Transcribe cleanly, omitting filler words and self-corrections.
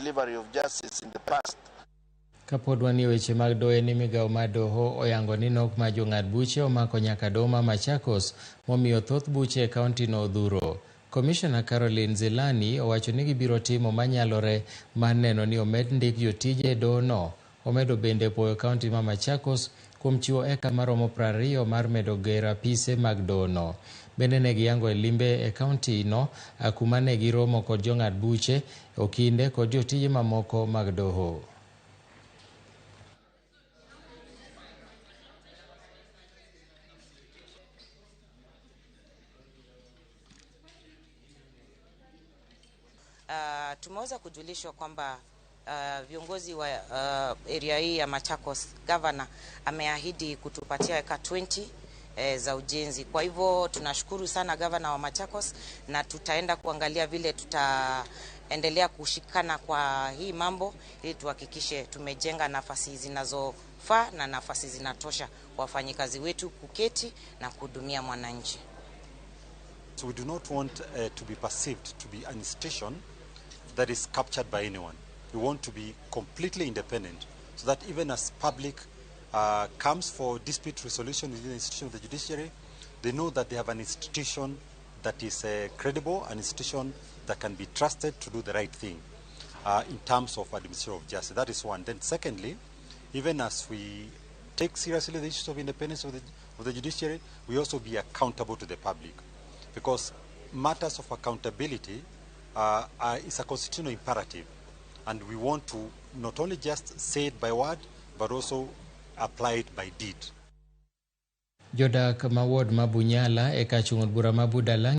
delivery of justice in the past. Kapod wanie weche mag doho ni migawo mar doho oyango ni nok mar jong'ad buche omako nyaka doho ma Machakos momiyo thoth buche e kaunti no odhuro. Komishona Caroline Zilani owacho ni gibiro timo manyalore mar neno ni omed ndik jotije e doho no. Omedo bende puoyo kaunti ma Machakos kuom chiwo eka maromo 20 mar medo gero apise mag doho no. Bende ne giyango e limbe e kaunti no kuma ne giromo kod jong'ad buche, okinde kod jotije mamoko mag doho. Tumeweza kujulishwa kwamba viongozi wa area hii ya Machakos, governor ameahidi kutupatia eka 20 za ujenzi. Kwa hivyo tunashukuru sana governor wa Machakos, na tutaenda kuangalia vile tutaendelea kushikana kwa hii mambo ili tuhakikishe tumejenga nafasi zinazofaa na nafasi zinatosha kwa wafanyikazi wetu kuketi na kuhudumia mwananchi. So we do not want to be perceived to be an institution that is captured by anyone. We want to be completely independent so that even as public comes for dispute resolution within the institution of the judiciary, they know that they have an institution that is credible, an institution that can be trusted to do the right thing in terms of administration of justice. That is one. Then secondly, even as we take seriously the issues of independence of the judiciary, we also be accountable to the public, because matters of accountability is a constitutional imperative, and we want to not only just say it by word, but also apply it by deed. Jodak ma ward ma Bunyala e kar chung' od bura ma Budalangi.